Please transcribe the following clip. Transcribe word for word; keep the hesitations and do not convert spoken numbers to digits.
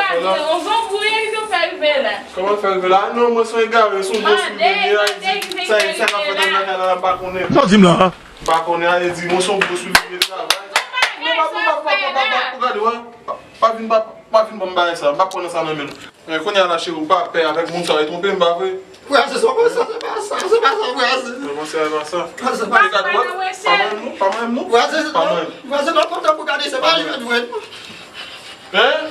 pase, on zonbouye ki te fè rive la. Kòman fè rive la? Non, mwen se yon egare, se yon gwo sou rive. Sa, sa k ap fèt anndan lakay la, m pa konnen. Sa w di m la? M pa konnen, ale di, mwen se yon gwo sou rive travay. Non, pa, pa, pa, pa, pa, pa, gade, wè. Pa, pa vin, pa, pa vin ban m bagay sa, m pa pran nan sa nan men nou. Men kounye a la, cheri, ou pa pè avèk moun sa yo, e twonpe m, pa vre? Frè, se sa, frè, se pa sa, se pa sa, frè, se. Kòman se pa sa? Frè, se pa sa. Gade, wè, pa manyen m non, pa manyen m non. Frè, se, pa manyen m. Frè, se nan kontan pou gade, se pa li mèt vre. Hein?